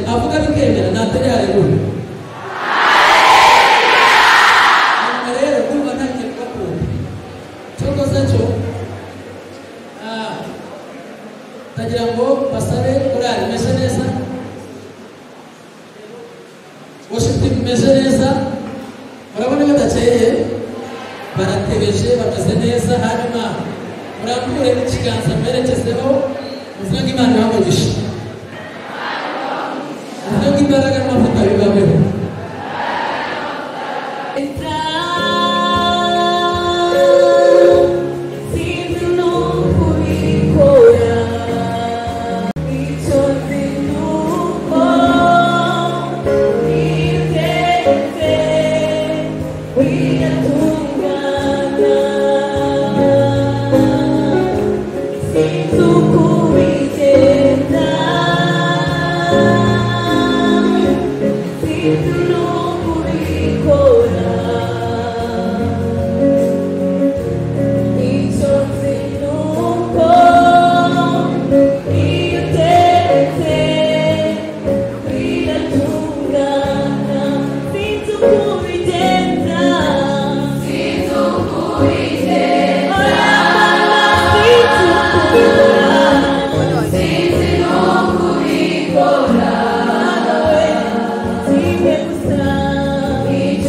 Avuga bikemera natere haleluya. Hanyuma rero ndumva ntangiye kubakunda. Cyokoza cyo ndagira ngo basabe korali imeze neza, worship team imeze neza, murabona badakeye, baratebeje, bameze neza. Hanyuma murambure ikiganza mwerekezeho, muvuge ngo Imana ibahe umugisha, muvuge ngo imbaraga n'amavuta bibabeho.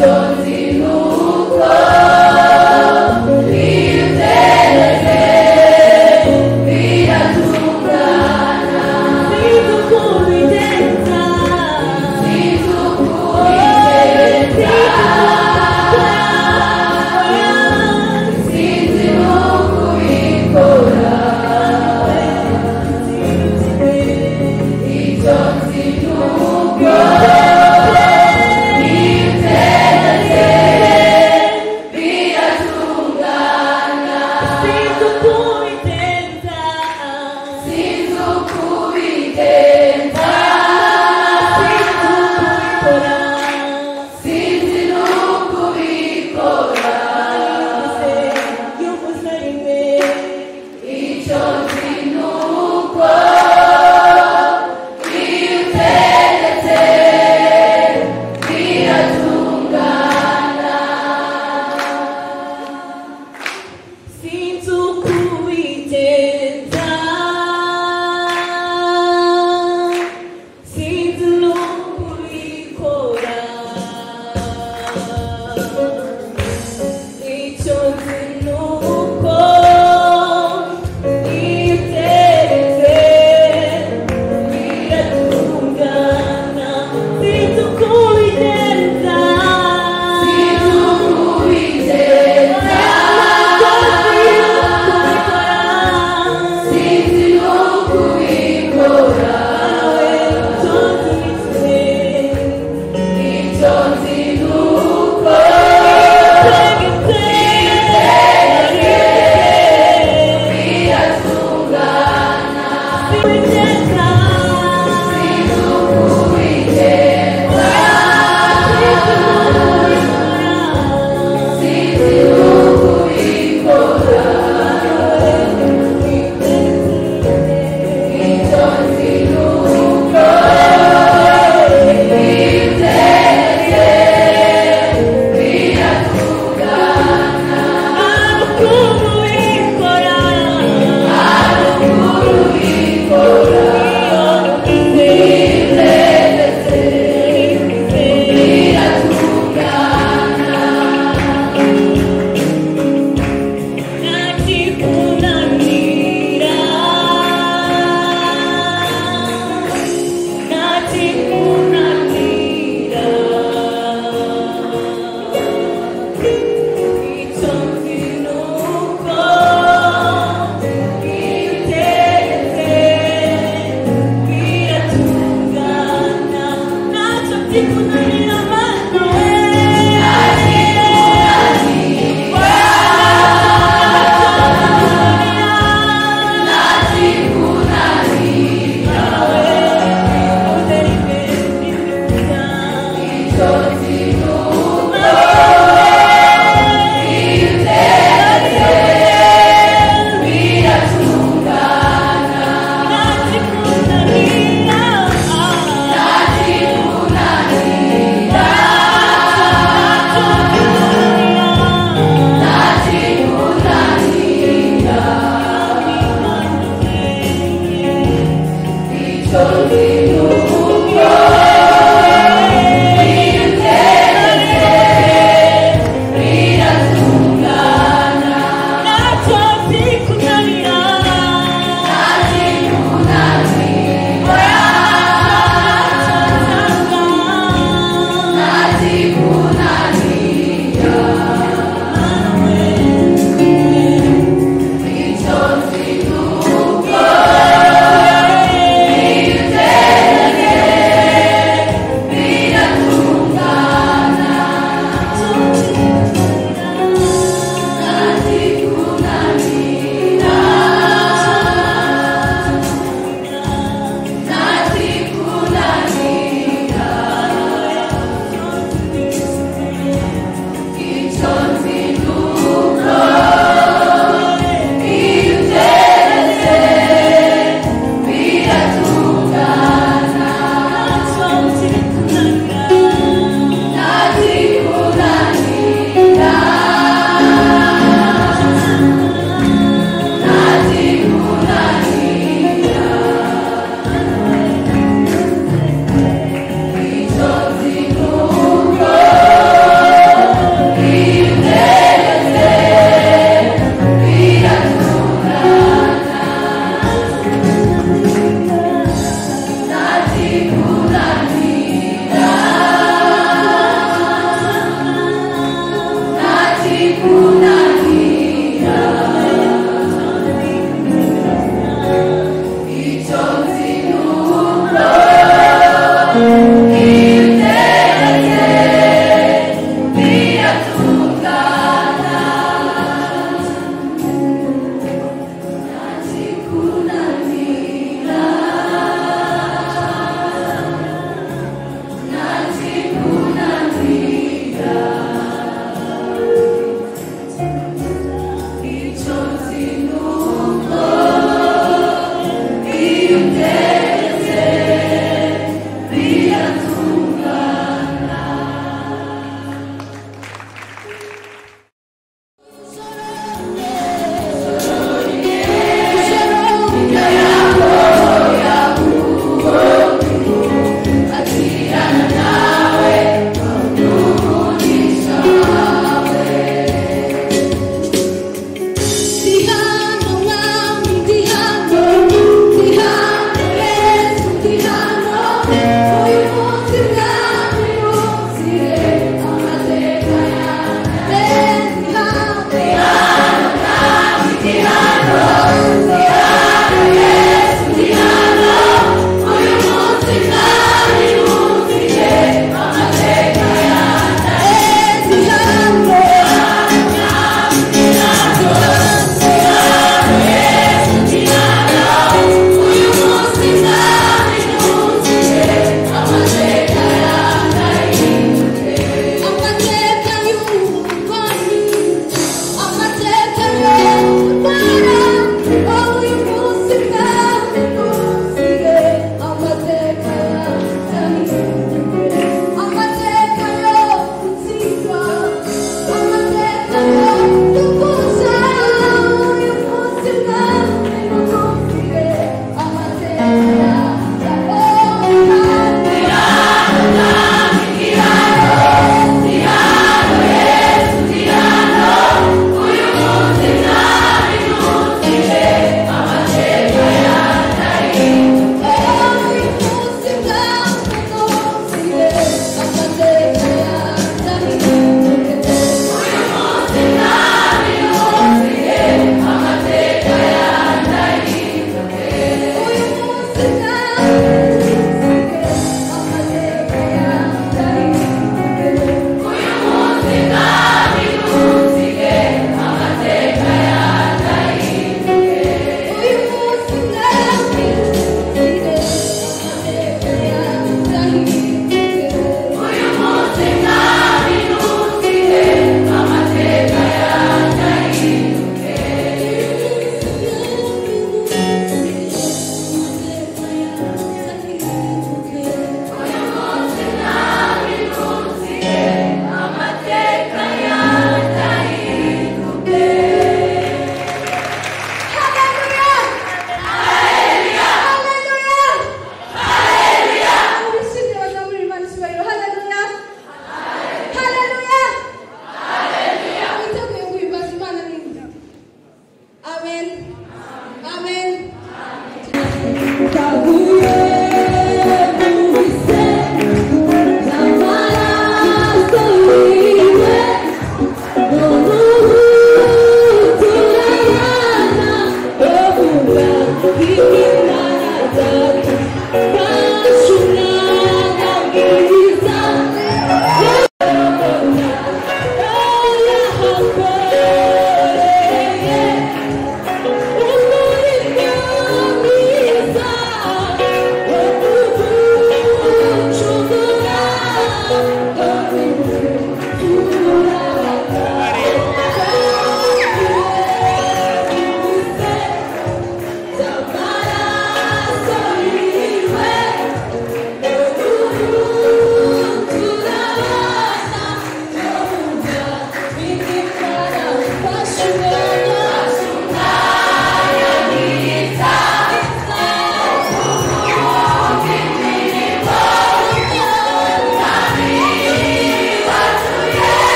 Don't see no.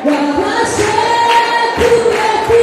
Wabashe kurekura.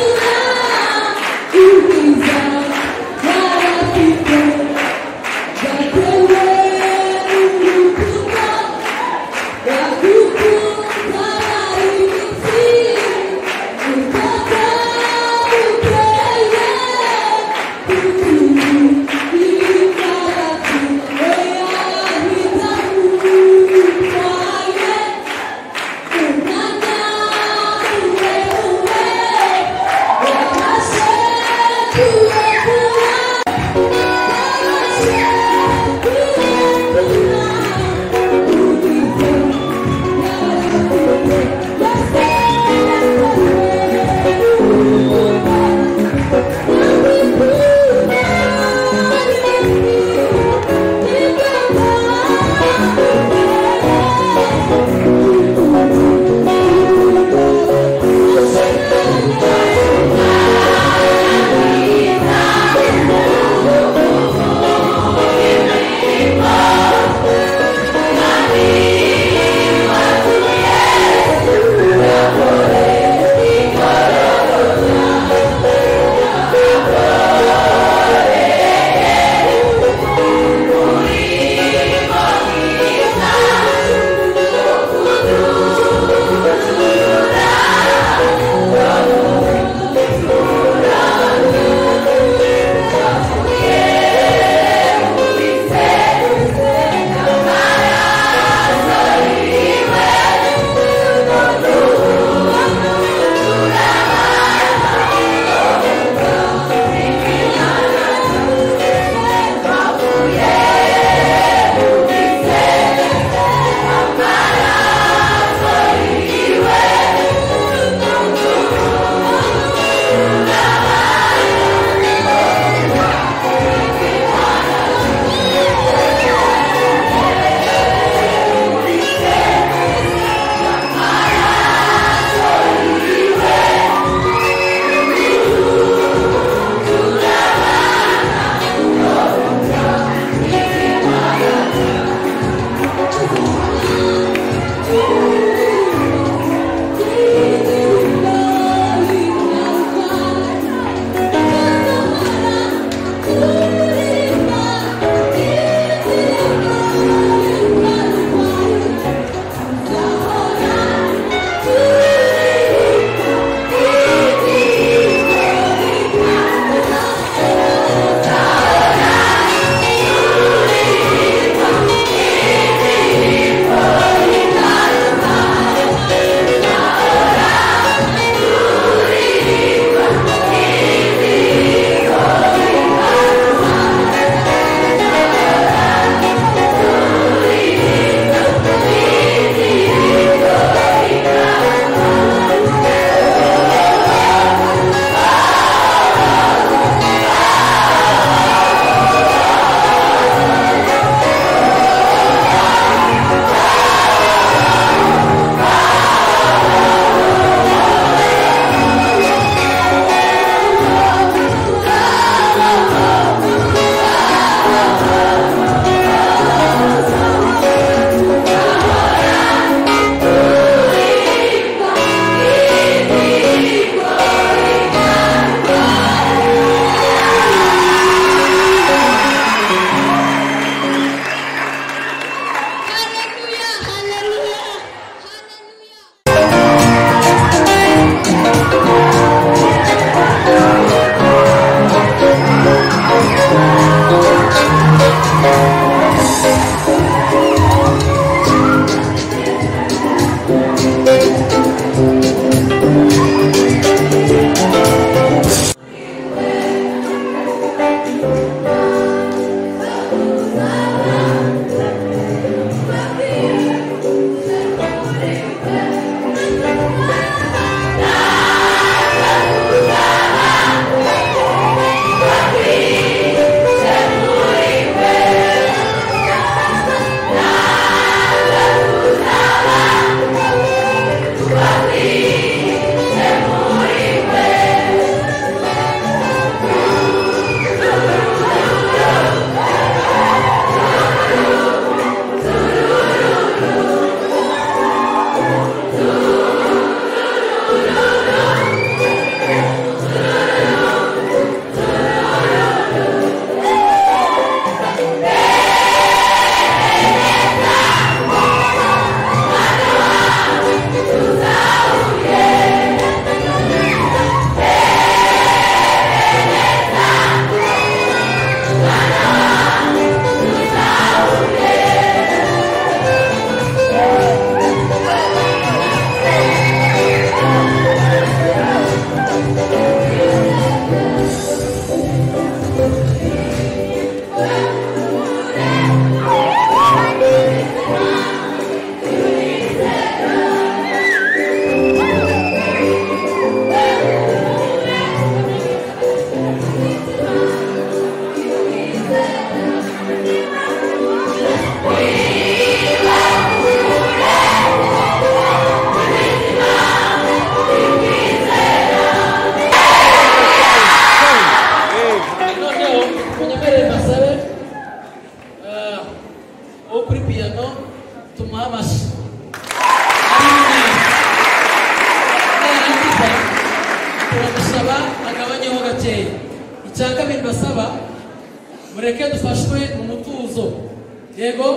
Tumuhe amashyi. Narangiza turamusaba agabanyeho gakeya. Icya kabiri basaba, mureke dufashwe mu mutuzo. Yego.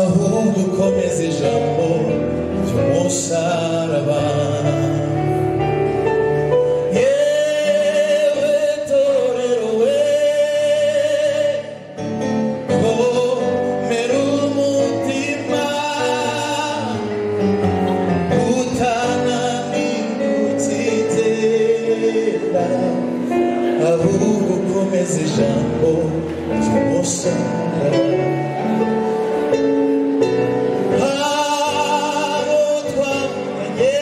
Ahubwo ukomeza ijambo ry'umusaraba. Yewe torero we, komera umutima, utananirwa ukigenda. Ahubwo ukomeza ijambo ry'umusaraba. Abo twavuganye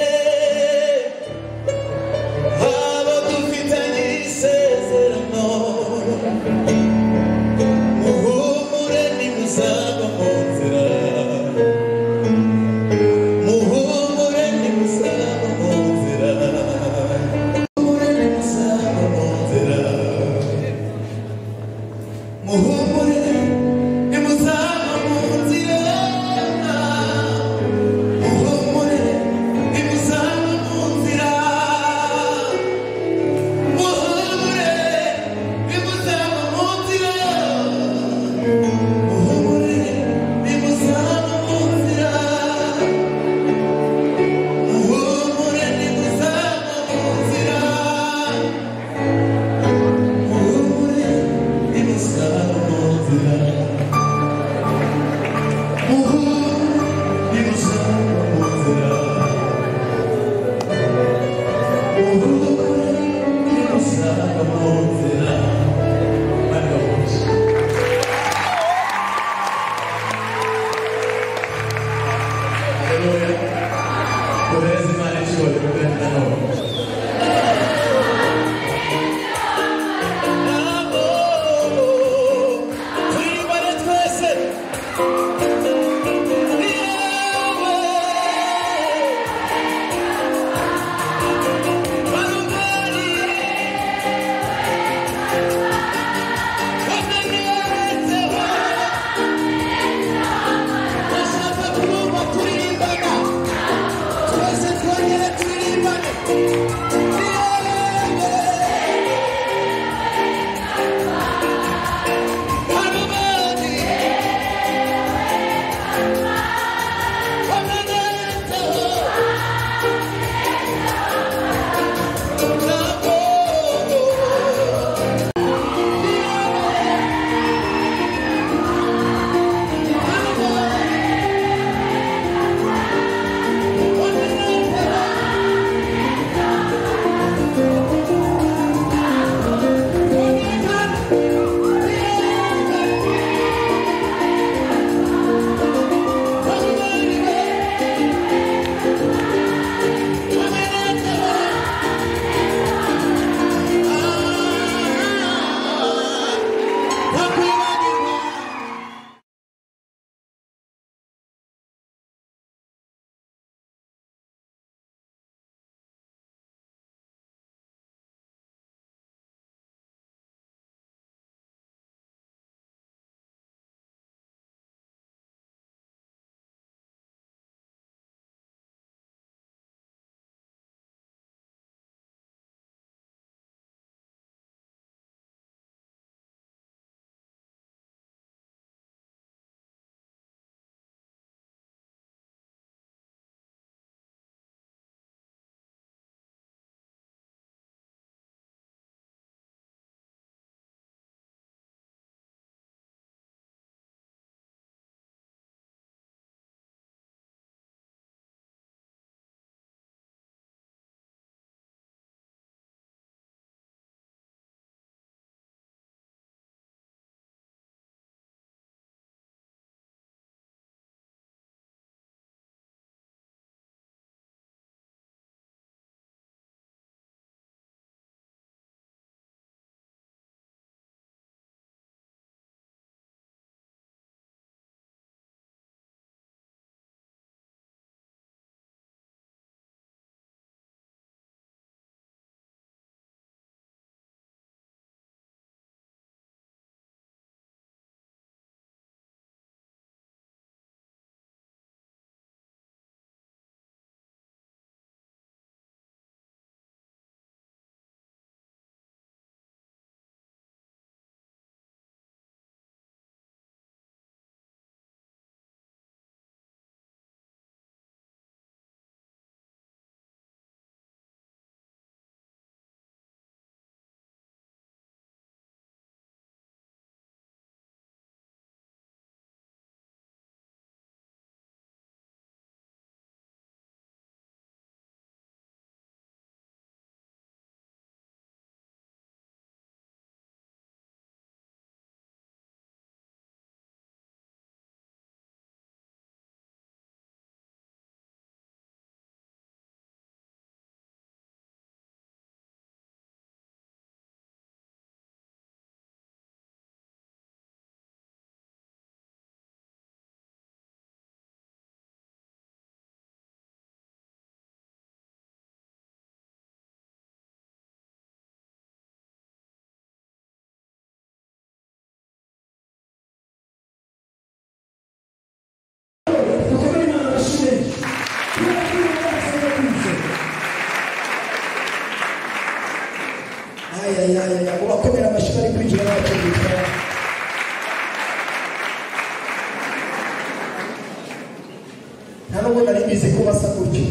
Nta nubwo nari mbizi ko basa gutyo.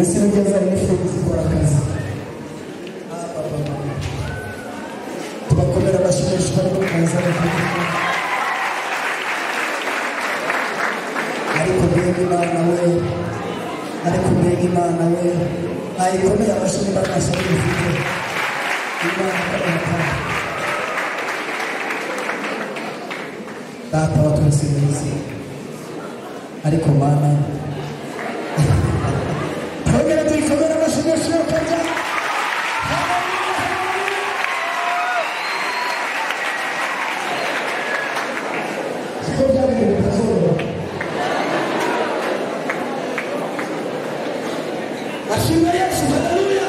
Ese nibyo zari n'ifuku zikora akazi. Tubakomera amashyi menshi barimo kuza bafite. Ariko mbega Imana we, ariko mbega Imana we, ayikomeye amashyi niba nta shyari mufite. Imana ikamata. Data wa twese mwiza, ariko Mana twongere tuyikomere amashyi menshi yo kajya. Siko byari ibintu bitazoroha. Ashimwe Yesu, haleluya.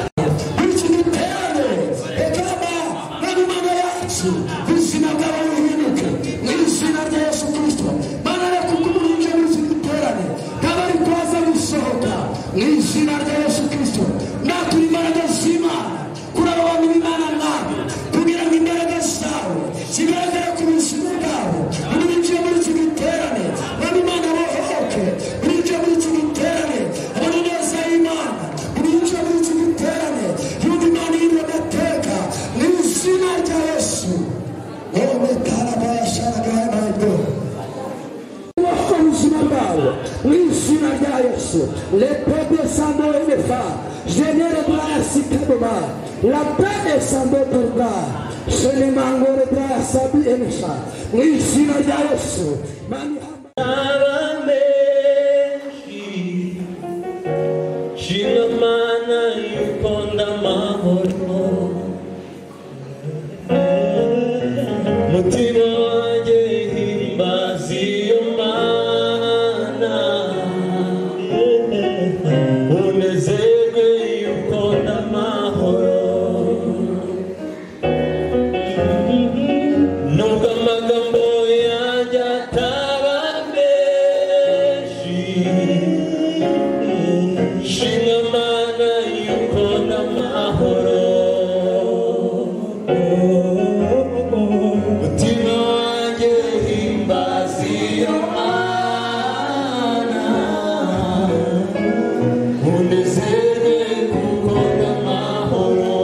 Iki giterane ekama n'Imana yacu, ubuzima bwawe buhinduke mu izina rya Yesu Kristo. Mana reka ubwo muri iki giterane kabari kwaza gusohoka mu izina rya Yesu Kristo. Natwe imbaraga z'Imana kuri aba bantu b'Imana mwami, kugira ngo imbaraga zawe zigaragare ku buzima bwabo. Binjiye muri iki giterane, baba Imana bohoke. Binjiye muri iki giterane, abona neza y'Imana. Binjiye muri iki giterane, yumva Imana ihindura amateka mu izina rya Yesu. Wowe karabasharaganago ubuzima bwawe mu izina rya Yesu. Le peuple sando enefa genere brasitadoma la paix sando turda senemangore brasabi enefa mu izina rya Yesu. Mani Shimamana yukonda mahoro, mutima wanjye himbaza iyo Mana, unezerwe yukonda amahoro. Nubwo amagambo yanjye ataba menshi, shimamana yukonda amahoro. Mutima wanjye himbaza iyo Mana, unezerwe kuko ndamahoro.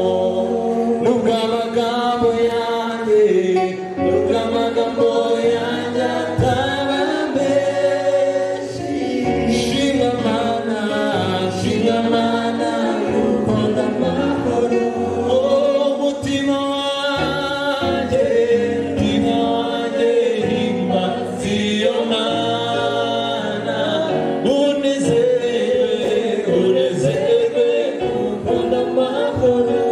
Nubwo amagambo yanjye, nubwo amagambo yanjye ataba menshi, shimamana, shimamana kuko ndamahoro. Oh, mutima wanjye, mutima wanjye himbaza iyo Mana, unezerwe, unezerwe kuko ndamahoro.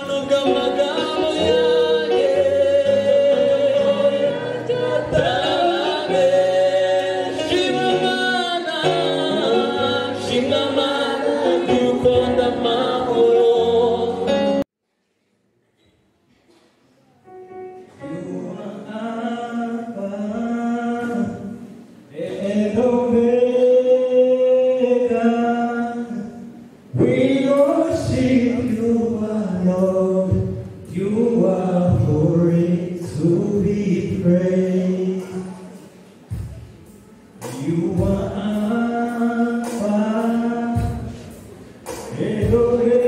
Nubwo amagambo yanjye ataba menshi, shimamana, shimamana kuko ndamahoro. And Omega, we worship you alone. You are worthy to be praised. You are Alpha and Omega.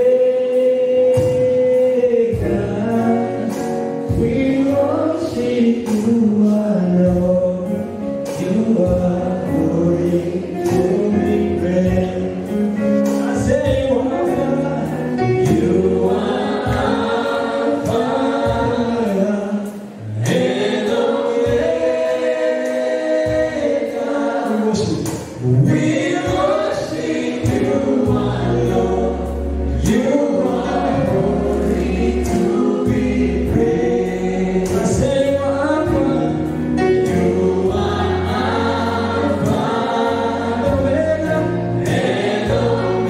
We worship you alone. You are worthy to be praised. I say you are, you are Alpha and Omega. We worship you alone. You are worthy to be praised. I say you are Alpha. You are Alpha Omega and Omega.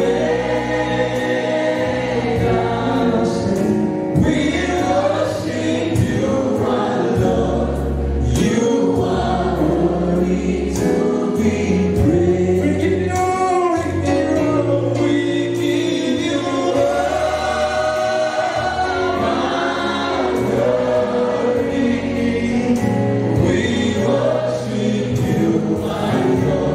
We worship you alone. You are worthy to be praised. We give you, we give you, we give you all glory. We worship you alone.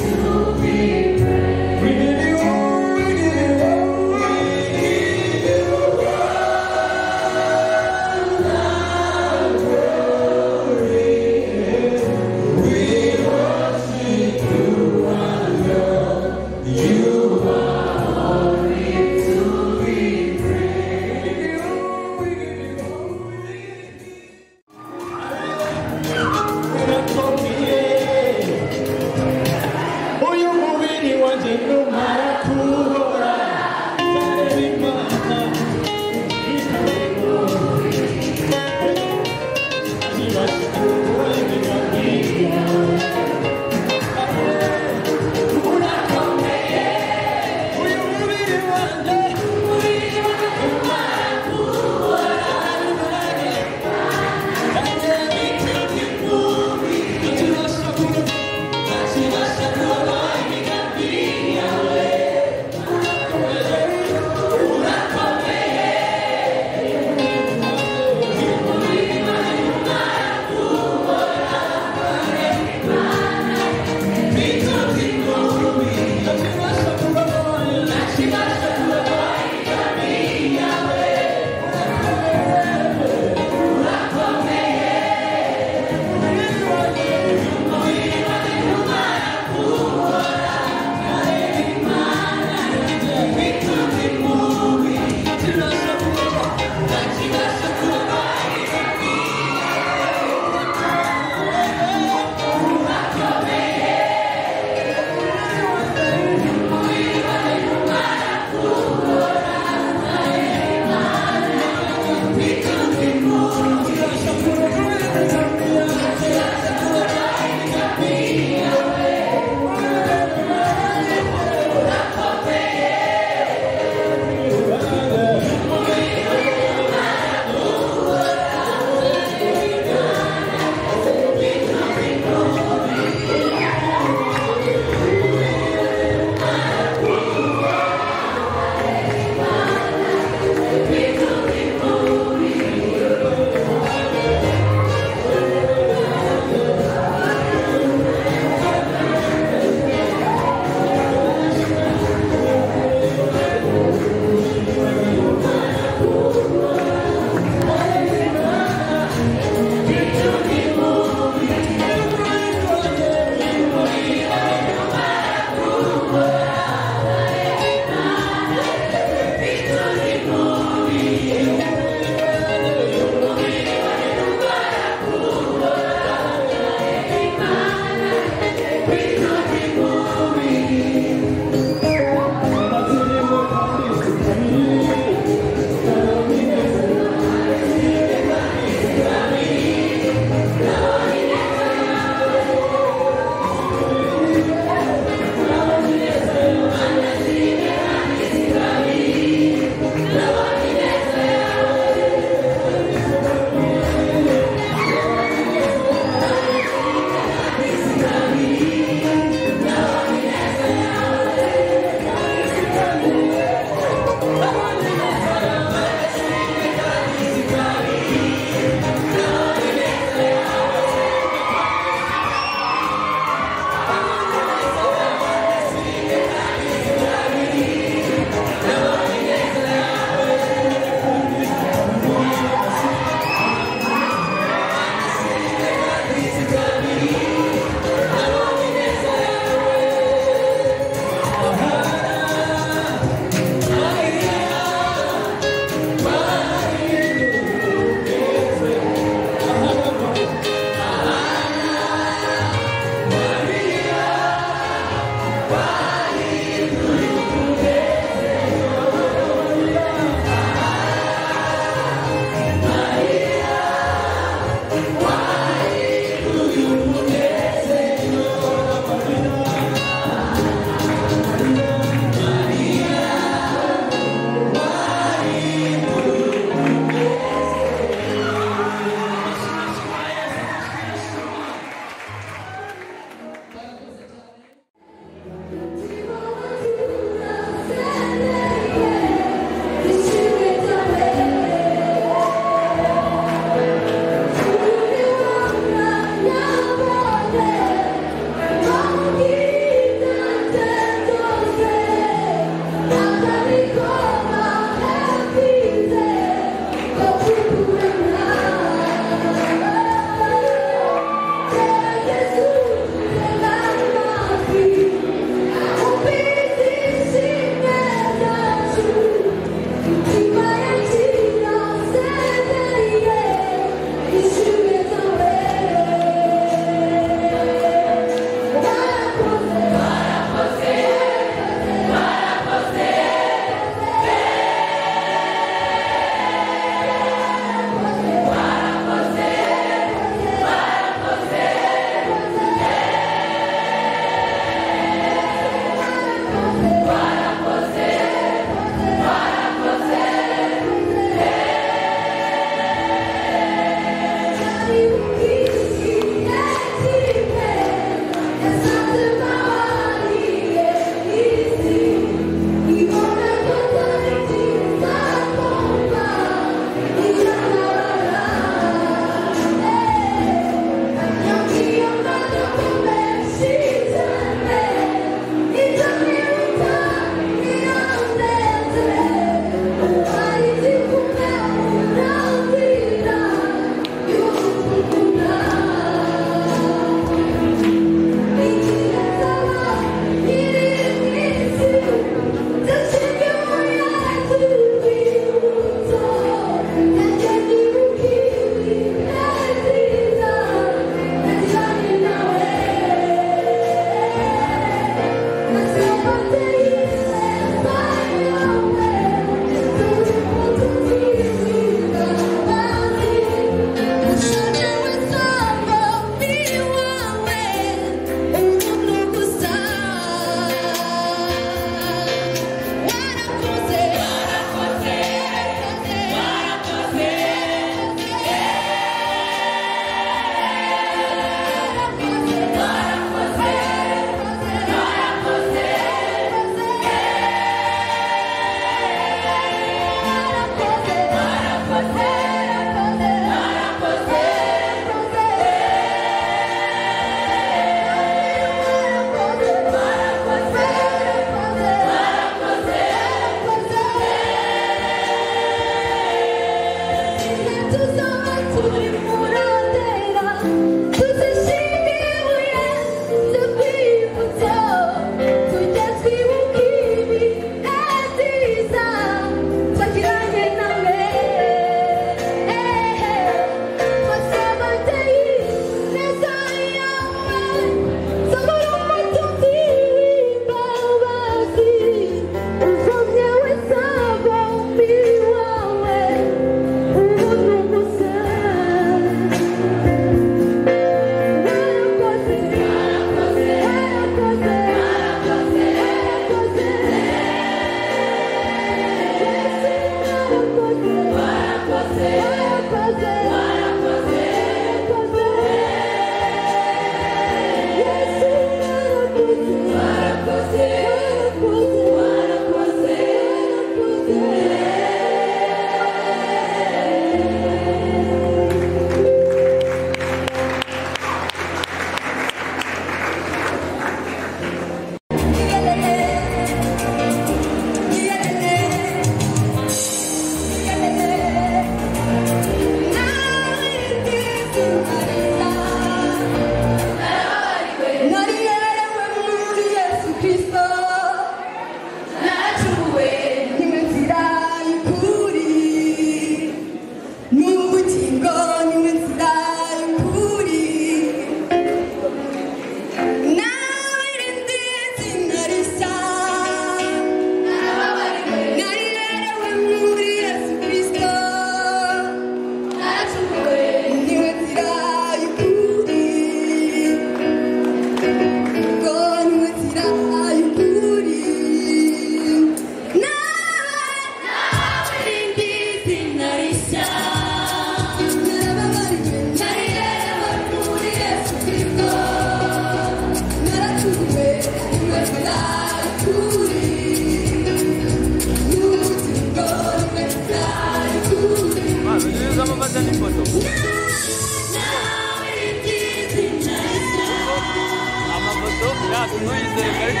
Ntuyizere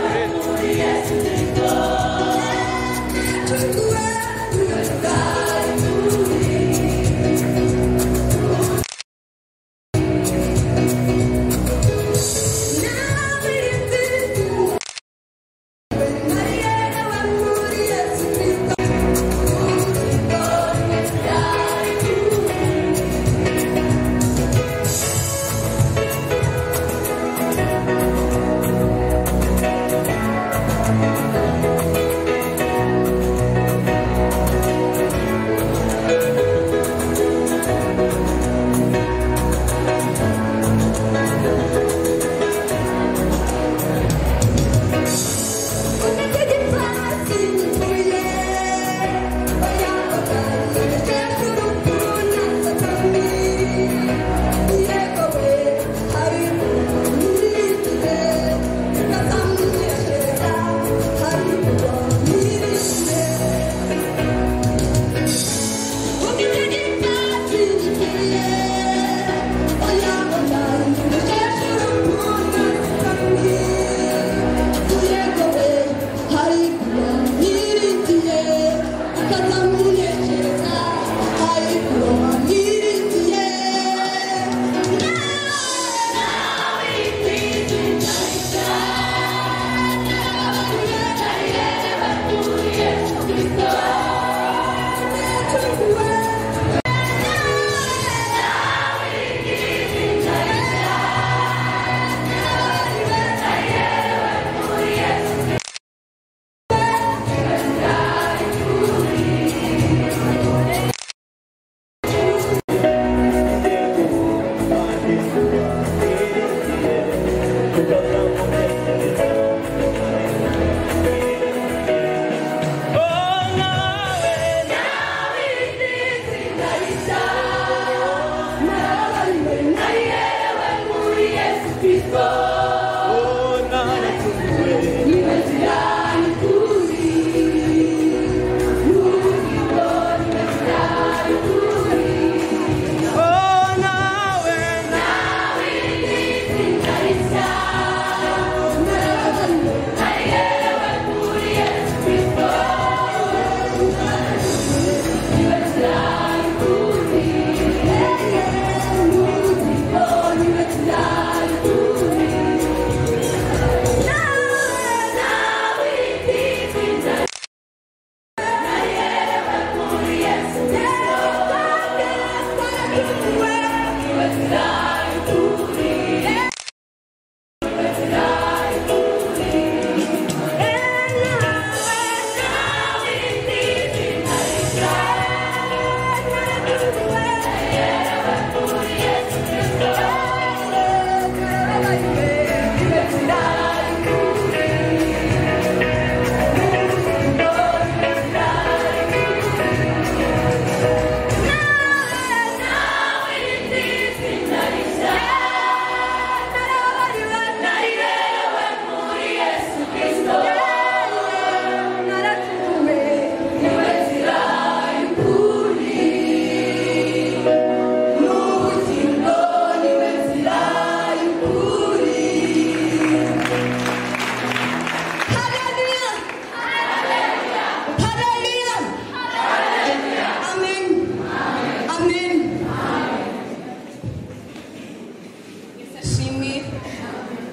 100%.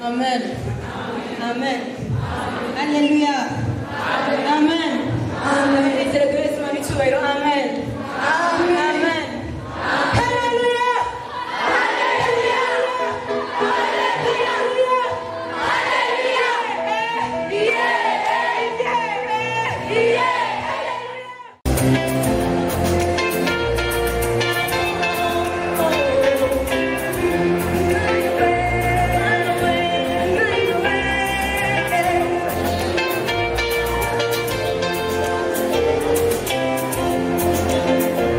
Amen. Amen. Hallelujah. Amen. Amen. Amen. Amen. Hallelujah. Hallelujah. Hallelujah. Hallelujah. Yeah. Yeah. Yeah.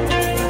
Thank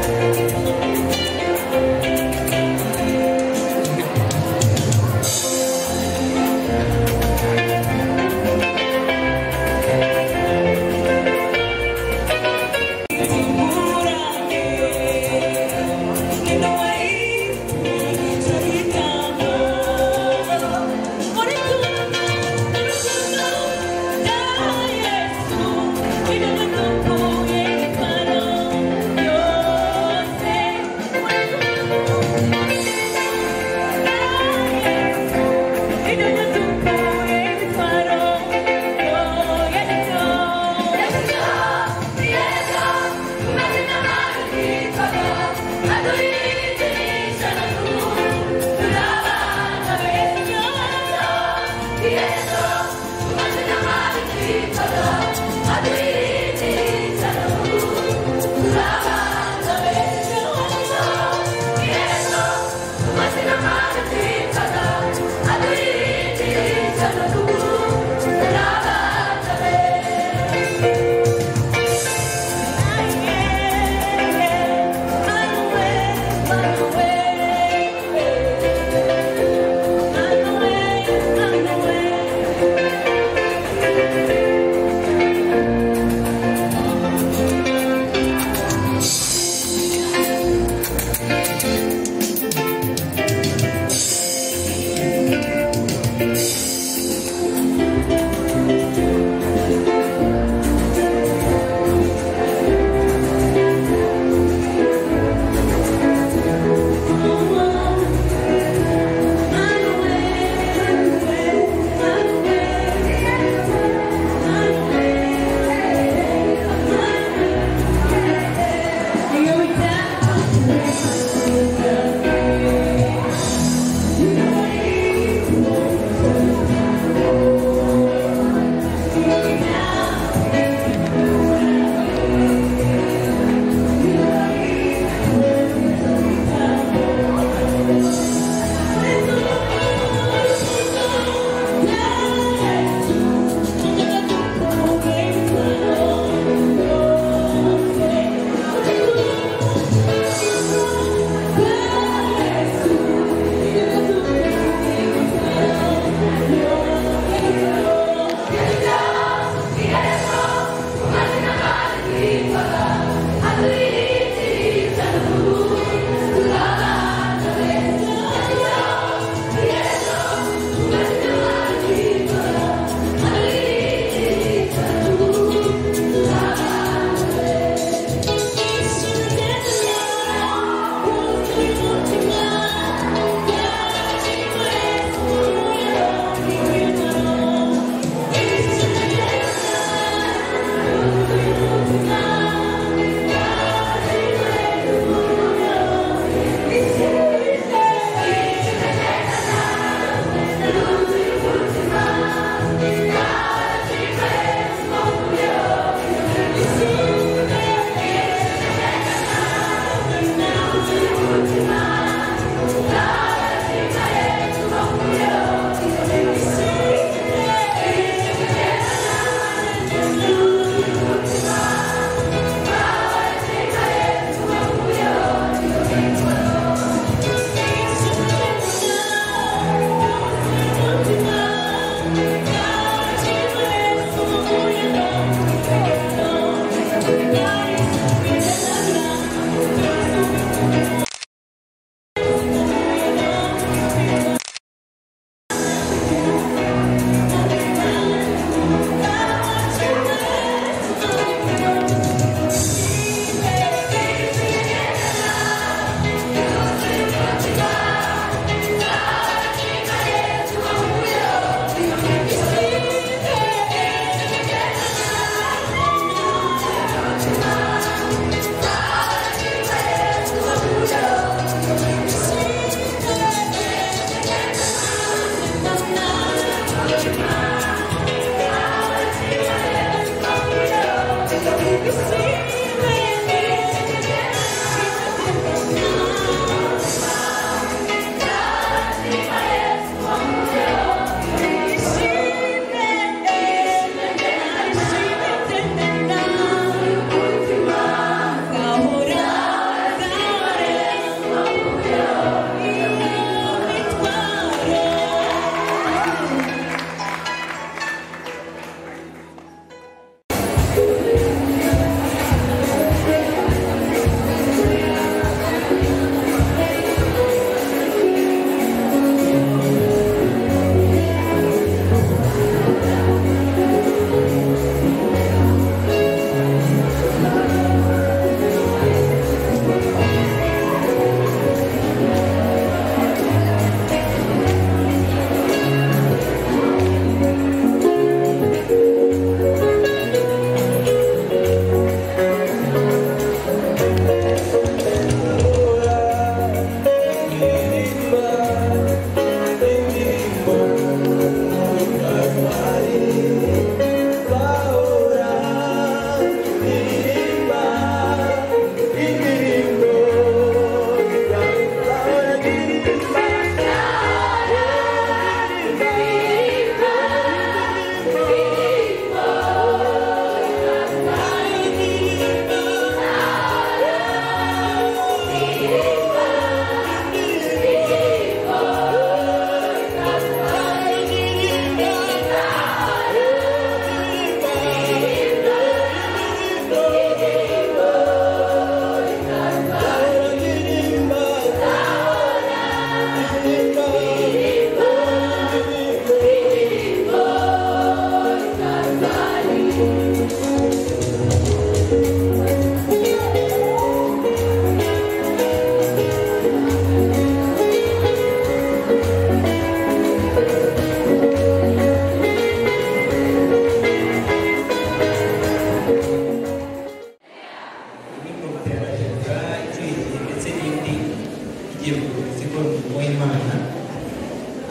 w'Imana.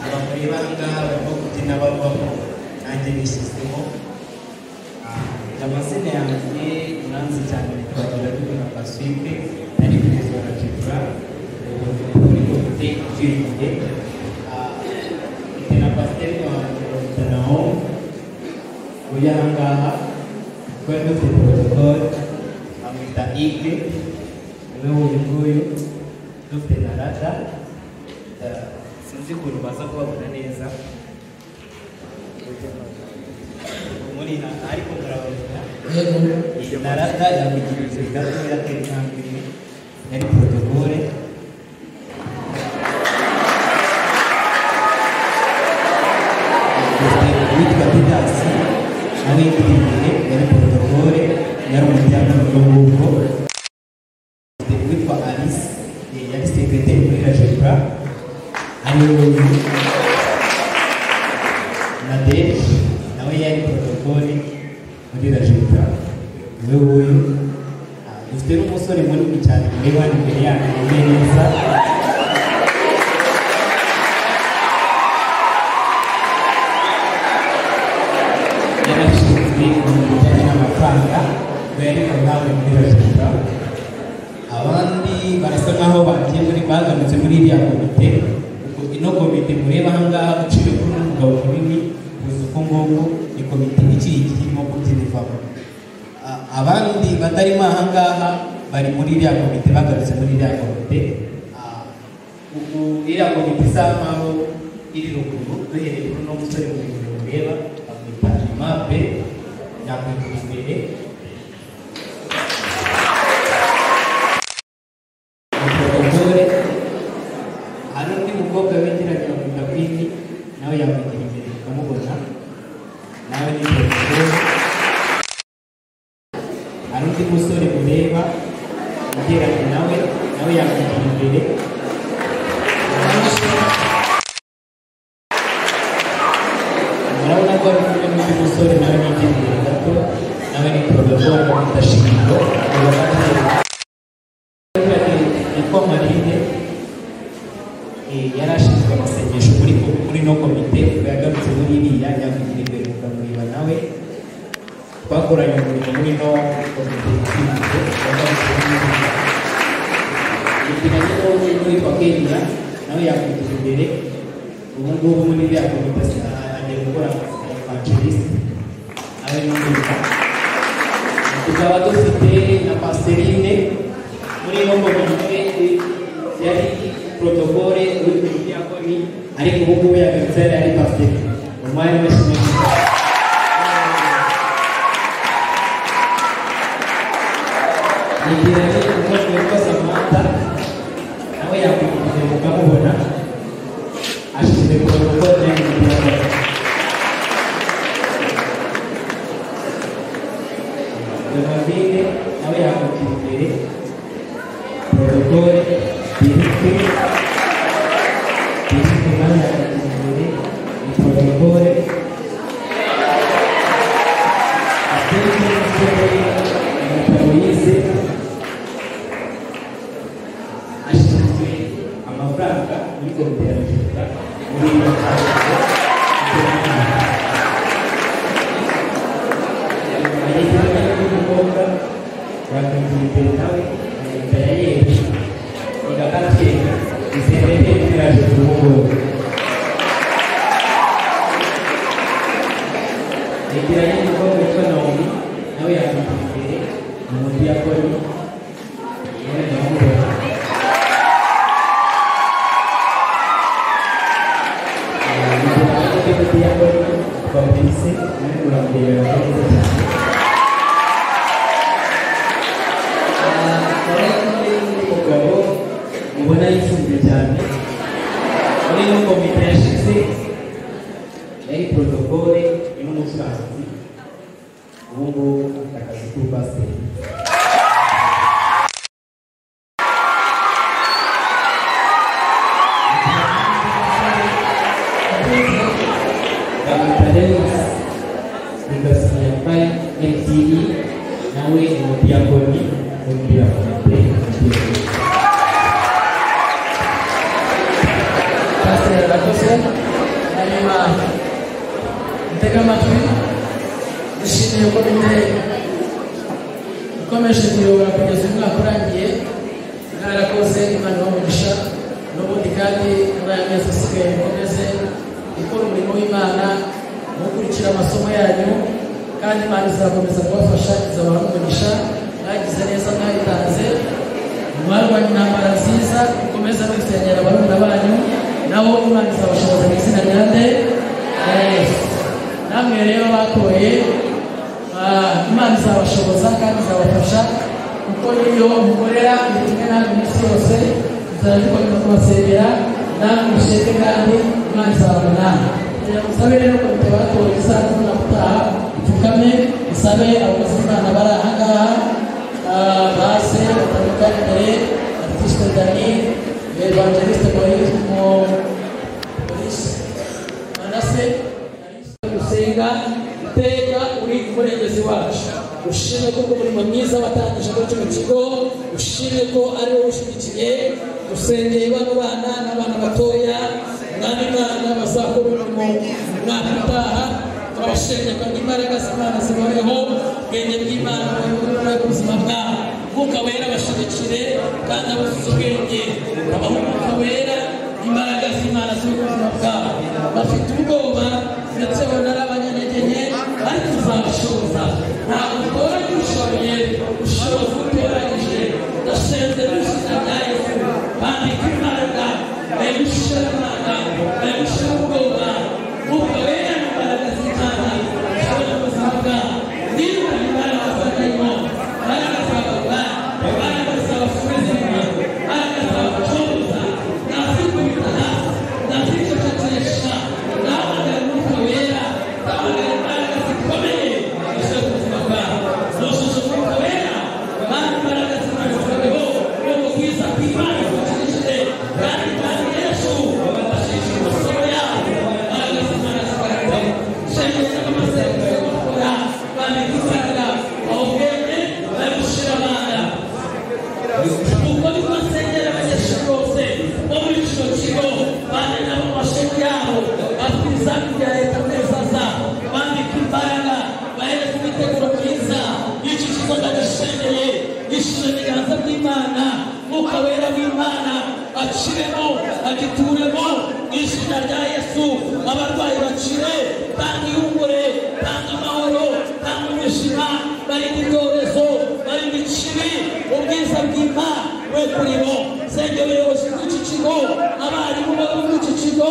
Aba mureba aha ngaha barimo kubyina bavamo, nanjye nishyizemo. Amazina yanjye muranzi cyane, nitwa Iradukunda Pacifique, nari perezida wa Jibra muri komite icyuye igihe. Mfite na pasiteri wanjye bamwita Naom uri aha ngaha, twari dufite protocole bamwita Ige, niwe uyu nguyu, dufite na Rada. Sinzi ukuntu baza kubabona neza muri ariko murababona. Na Rada yamugirije gato yatera intambwe imwe, yari protocole. Uwitwa Didasi nawe yitiriye yari protocole, yari umujyanama w'ubwo. Uwitwa Alice yari secrétaire muri Rajepra, ariwe uyu. Nadege nawe yari protocole muri Rajepra, niwe wuyu. Dufite n'umusore munini cyane mureba hano imbere yanyu wambaye neza. Yarashinzwe ibintu bijyanye n'amafaranga, we yari nawe muri Rajepra. Abandi barasa nkaho bagiye muri bagamutse muri iriya komite. Ubwo ino komite mureba aha ngaha uciye kuri uno mugabo munini kuza uko nguko, ni komite ikiri irimo kubyina ivamo. Abandi batarimo aha ngaha bari muri iriya komite, bagarutse muri iriya komite. Ubu iriya komite isa nkaho iri ruguru, duhereye kuri uno musore muremure mureba bamwita Aimable, yamwigira imbere. Protocole. Hari undi mukobwa wegeranye bamwita Queen, nawe yamwigira imbere ukamubona, nawe ni protocole. Hari undi musore mureba wegeranye nawe, nawe yamwigira imbere. Murabona ko ari kumwe n'undi musore nawe yigira imbere gato, nawe ni protocole, bamwita Shingiro. Yitwa Marine, yari ashinzwe amasengesho muri no komite, ubwo yagarutse muri iriya yamugira imbere mukamureba nawe. Twakoranye umurimo muri no komite ishinzwe, yagarutse muri iriya. Yegeranye n'uwitwa Kenya, nawe yamugira imbere. Ubu ngubu muri iriya komite agiye gukora akazi ka evangeliste, nawe ni umwuga. Tukaba dufite na Pasiterine muri ino komite yari protocole witwa umudiyakoni, ariko ubu ngubu yagarutse yari ari pasiteri. Umwari w'ishimwe. Yegeranye n'umukobwa witwa Samantha, nawe yakwikije mukamubona, ashinzwe protocole yari umudiyakoni. Donavine nawe yakwikira imbere, protocole. Birike nawe yakwikira imbere, ni protocole. Akenshi n'umusore bamwita Moise, ashinzwe amafaranga muri komite ya Rajepra muri ino ayegeranye n'umukobwa yakwikira imbere nawe bamwita Yayeli, igakatwega iserere iraje ubu ngubu. Yegeranye n'umukobwa witwa Naomi, nawe yakwikira imbere, ni umudiyakoni, nawe ndamubona. Yegeranye n'undi mudiyakoni witwa Brice, nawe muramureba neza cyane. Hari n'undi mugabo mubona yisumbuye cyane muri ino komite yashize, yari protocole, ni n'umucuranzi, ubu ngubu afite akazi k'ubupasiteri. Bamwita Lewis Ligasinyafai MTE, nawe ni umudiyakoni muri iriya komite. Pasiteri arakoze. Hanyuma mutege amatwi, dushimiye komite ikomeje kuyobora kugeza umwaka urangiye. Mwarakoze, Imana ibahe umugisha. N'ubundi kandi muri aya mezi asigaye mukomeze gukora umurimo w'Imana, mukurikira amasomo yanyu, kandi Imana izakomeza kubafasha, izabaha umugisha. Mwagize neza, mwayitanze, mwarwanya intambara nziza, mukomeze no gusengera barumuna banyu, nabo Imana izabashoboza mu izina rya nde? Yesu. Namwe rero batoye, Imana izabashoboza kandi izabafasha, kuko niyo mukorera iri kumwe namwe iminsi yose. Tuzajya dukomeza kubasengera namwe musheke, kandi Imana izababona. Kugira ngo musabe rero komite batoye isanzwe umwaka utaha ipfukame, isabe abakozi b'Imana bari aha ngaha, baze batandukanye imbere, Artiste Dani, Evangeliste Moise, Manase, gusenga iteka uri umurengezi wacu. Ushimwe ko umurimo mwiza watangije muri kino kigo, ushimwe ko ari wowe ushyigikiye. Usengeye bano bana n'abana batoya, Mwami Imana, bazakora umurimo umwaka utaha. Turabashimye kandi imbaraga z'Imana zibabeho, ubwenge bw'Imana buyobore ubuzima bwabo. Umwuka wera bashigikire kandi abuzuze ubwenge, abaha umwuka wera, imbaraga z'Imana ziri ku buzima bwabo. Bafite ubwoba ndetse bona ari abanyantege nke, ariko uzabashoboza. Ntabwo utoranya ushoboye, ushoboza utoranyije. Ndasenze mu izina rya Yesu, bandika imbaraga, bagushira Imana, bagushira ubwoba. Umwuka wera n'imbaraga z'Imana zishobora ubuzima bwabo. Niba imbaraga za dayimoni, imbaraga z'abagwa, imbaraga z'abasubiza inyuma, imbaraga z'abacogoza, nazikubita hasi, nazicecekesha. Ndahamagara umwuka wera, ndahamagara imbaraga zikomeye zishoboye ubuzima bwabo. Zujuje umwuka wera, kandi imbaraga z'Imana zibabeho, ubwoko bwiza bw'Imana bukijije, kandi Yesu babashishije amasomo yabo, imbaraga z'Imana zigaragare. Shengeza amasezerano yo gukora, bandika imbaraga, aho ubwenge bagushira abana. Ubwo niko nsengera abanyeshuri bose bo muri kino kigo, bane nabo mu mashuri yabo, bafite ibizamini bya leta mu mezi aza, bandika imbaraga, bahereza imiteguro myiza. Iki kigo ndagishengeye, gishyira ibiganza by'Imana, Mwuka wera w'Imana aciremo, agituremo mu izina rya Yesu. Abarwayi bakire, tanga ihumure, tanga amahoro, tanga umwijima, barinde ibyorezo, barinde ikibi, ubwiza bw'Imana we kuri bo. Sengera ubuyobozi bw'iki kigo, abarimu bo muri iki kigo,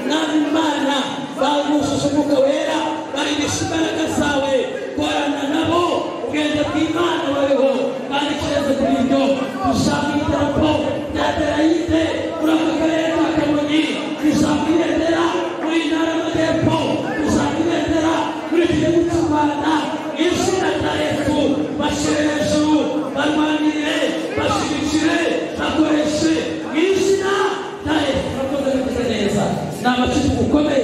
Mwami Imana, bawujuje umwuka wera, barindisha imbaraga zawe, korana nabo, ubwenge bw'Imana babeho, kandi kireze kuri ibyo. Dushaka idarapo rya Adelaide muri aka karere ka Kamonyi, dushaka ibendera muri intara y'Amajyepfo, dushaka ibendera muri iki gihugu cy'u Rwanda. Izina rya Yesu, bashyire hejuru, barwanire, bashyigikire, bakoreshe mu izina rya Yesu. Murakoze, bivuze neza, ni amacumu gukomeye.